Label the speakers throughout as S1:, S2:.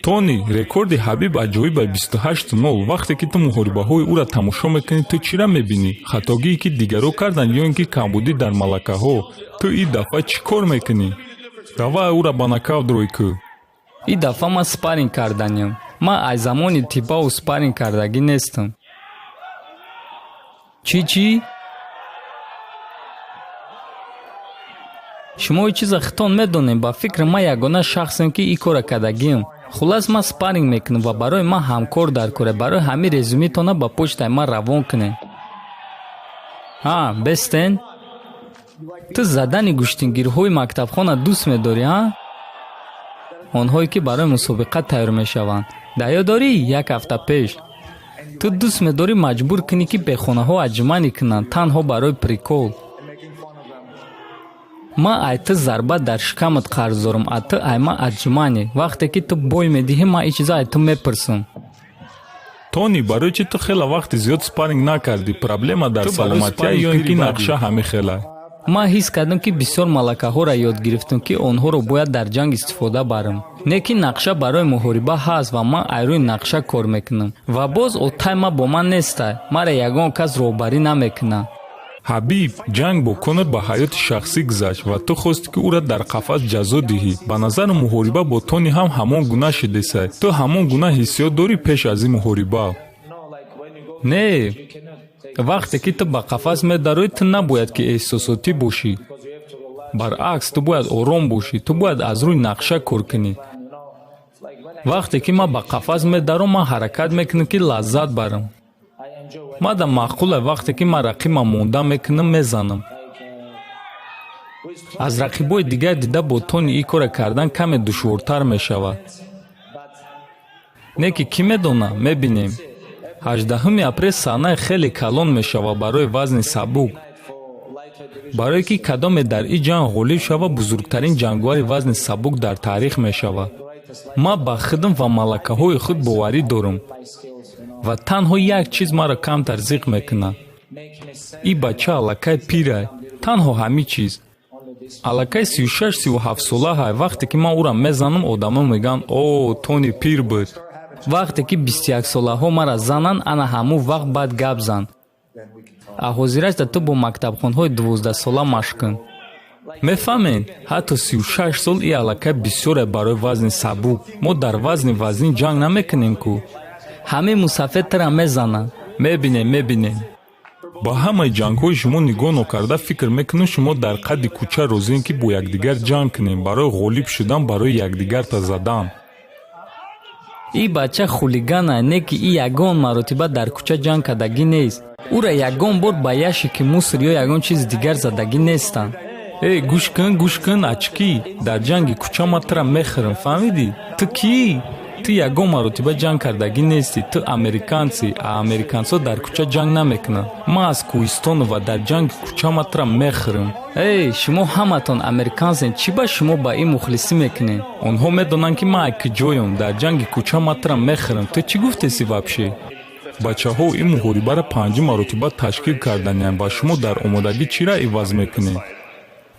S1: Тони, рекорди Ҳабиб аҷоиба, 28-0. Вақте ки ту муҳорибаҳои ӯра тамошо мекунӣ, ту чира мебинӣ? Хатогие, ки дигаро карданд, ё ин ки камбудӣ дар малакаҳо? Ту ин дафъа чӣ кор мекунӣ? Давай, ӯра ба нокаут рӯй кӯ.
S2: Ин дафъа ман спарринг карданиям. Ман аз замони Тибау спарринг кардагӣ нестам. Чӣ, чӣ? Шумо ин чиза хитон медонем. Ба фикри ман, ягона шахсем, ки ин кора кардагиам. Хуллас, ман спарринг мекунам ва барои ман ҳамкор дар кора. Барои ҳамин резюметона ба почтаи ман равон кунед. Ҳа, бестен. Ту задани гӯштингирҳои мактабхона дӯст медорӣ, ҳа? Онҳое, ки барои мусобиқа тайёр мешаванд. Дар ёд дорӣ, як ҳафта пеш? Ту дӯст медорӣ маҷбур кунӣ, ки бехонаҳо отжимание кунанд танҳо барои прикол. Ман ай ту зарба дар шикамат қарз дорам, а ту ай ман отжимание. Вақте ки ту бой медиҳӣ, ман ин чиза ай ту мепурсам.
S1: Тони, барои чӣ ту хеле вақти зиёд спарринг накардӣ? Проблема дар
S2: Ту барои
S1: саломатия
S2: спарринг
S1: ё ин ки
S2: пири
S1: нақша
S2: бадӣ.
S1: ҳамин хела?
S2: Ман ҳис кардам, ки бисёр малакаҳоро ёд гирифтам, ки онҳоро бояд дар ҷанг истифода барам. Не ки нақша барои муҳориба ҳаст ва ман ай рӯи нақша кор мекунам. Ва боз отай ман бо ман нестай, маро ягон кас роҳбарӣ намекунад.
S1: Ҳабиб, ҷанг бо Конор ба ҳаёти шахсӣ гузашт ва ту хостӣ, ки ӯра дар қафас ҷазо диҳӣ. Ба назарам, муҳориба бо Тони ҳам ҳамон гуна шидесай. Ту ҳамон гуна ҳиссиёт дорӣ пеш аз ин муҳориба?
S2: Не, вақте ки ту ба қафас медароӣ, ту набояд ки эҳсосотӣ бошӣ. Баръакс, ту бояд ором бошӣ, ту бояд аз рӯи нақша кор кунӣ. Вақте ки ман ба қафас медаром, ман ҳаракат мекунам, ки лаззат барам. Мада маъқуле, вақте ки ман рақибам монда мекунам, мезанам. Аз рақибои дигар дида бо Тони ин кора кардан каме душвортар мешавад. Не ки кӣ медона, мебинем. 18 апрел саҳнаи хеле калон мешавад барои вазни сабук, барое ки кадоме дар ин ҷанг ғолиб шавад, бузургтарин ҷанговари вазни сабук дар таърих мешавад. Ман ба худам ва малакаҳои худ боварӣ дорам ва танҳо як чиз маро камтар зиқ мекунад: ин бача аллакай пирай. Танҳо ҳамин чиз. Аллакай 36-37 солаҳай. Вақте ки ман ӯра мезанам, одамон мегӯянд: «О, Тони пир буд». Вақте ки 21-солаҳо мара зананд, ана ҳамун вақт баъд гап зан. А ҳозирашда ту бо мактабхонҳои 12-сола машқ кун.
S1: Мефаҳмед, ҳатто 36 сол и аллакай бисёре барои вазни сабук. Мо дар вазни вазнин ҷанг намекунем ку.
S2: Ҳамин мусафед тура мезанад.
S1: Мебинем, мебинем. Ба ҳамаи ҷангҳои шумо нигоҳ нокарда, фикр мекунем, шумо дар қадди кӯча розием, ки бо якдигар ҷанг кунем барои ғолиб шудан, барои якдигарта задан.
S2: Ин бача хулигана, не ки и ягон маротиба дар кӯча ҷанг кардагӣ нест. Ӯра ягон бор ба ящики мусор ё ягон чизи дигар задагӣ нестанд.
S1: Эй, гӯш кун, гӯш кун, очки. Дар ҷанги кӯча ман тура мехӯрам, фаҳмидӣ? Ту кӣ? Ту ягон маротиба ҷанг кардагӣ нестӣ. Ту американцӣ, а американцҳо дар кӯча ҷанг намекунанд. Ман аз кӯҳистонам ва дар ҷанги кӯча ман тура мехӯрам.
S2: Эй, шумо ҳаматон американцен. Чӣ ба шумо ба ин мухлисӣ мекунед?
S1: Онҳо медонанд, ки ман куҷоём. Дар ҷанги кӯча ман тура мехӯрам. Ту чӣ гуфтеси вообще? Бачаҳо, ин муҳорибаро панҷум маротиба ташкил карданиям ва шумо дар омодагӣ чира иваз мекунед?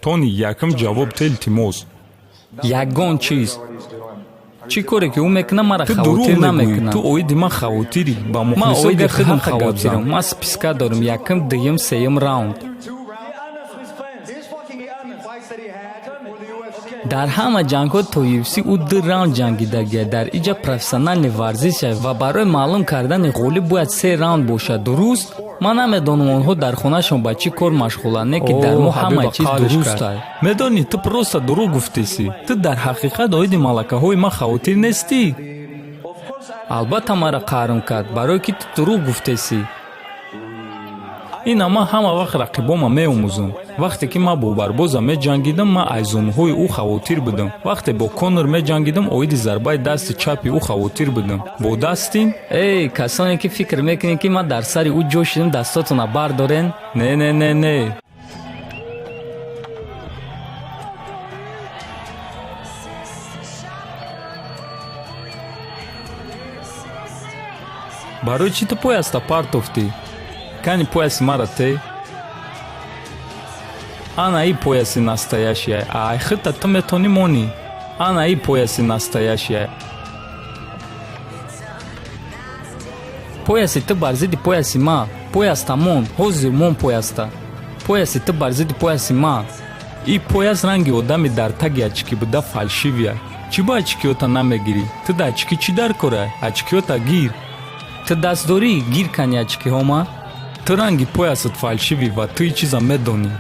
S1: Тони, якум ҷавоб те, илтимос.
S2: Ягон чиз. Чӣ коре ки ӯ мекунад, мара
S1: Ту дурӯғ
S2: хавотир
S1: мегӯӣ.
S2: намекунад.
S1: Ту оиди ман хавотирӣ. Ба
S2: Ман
S1: мухлисо
S2: оиди
S1: гапи
S2: худам
S1: ҳаққа гап
S2: хавотирам.
S1: зан.
S2: Ман списка дорам: якум, дуюм, сеюм раунд.
S3: His fucking 18 fights that he had for the UFC.
S2: Дар ҳама ҷангҳо то UFC ӯ ду раунд ҷангидагия. Дар иҷа профессиональный варзиша ва барои маълум кардани ғолиб бояд се раунд бошад, дуруст? Ман намедонам, онҳо дар хонаашон ба чӣ кор машғуланд, не ки дар мо ҳама
S1: Ҳабиба
S2: чиз
S1: қалиш
S2: дуруст
S1: кард.
S2: ай.
S1: Медонӣ, ту просто дурӯғ гуфтесӣ. Ту дар ҳақиқат оиди малакаҳои ман хавотир нестӣ.
S2: Албатта, мара қаҳрм кард, барое ки ту дурӯғ гуфтесӣ.
S1: Ина ман ҳама вақт рақибома меомӯзам. Вақте ки ман бо Барбоза меҷангидам, ман аз зонуҳои ӯ хавотир будам. Вақте бо Конор меҷангидам, оиди зарбаи дасти чапи ӯ хавотир будам. Бо Дастин.
S2: Эй, касоне ки фикр мекунед, ки ман дар сари ӯ ҷо шидам, дастотона бардорен.
S1: Не, не, не, не. Барои чӣ ту пояста партофтӣ? Кани, пояси мара те. Ана, и пояси настоящая, а ай хита ту метонӣ монӣ. Ана, и пояси настоящая.
S2: Пояси ту бар зидди пояси ма. Пояс тамом, ҳозир мон пояста. Пояси ту бар зидди пояси ма.
S1: И пояс ранги одами дар таги очки буда фальшивый. Чӣ ба очкиёта намегирӣ? Ту да очки чӣ дар корай? Очкиёта гир.
S2: Ту даст дорӣ, гир кани очкиҳома.
S1: Ту ранги поясат фальшивый ва ту и чиза медонӣ.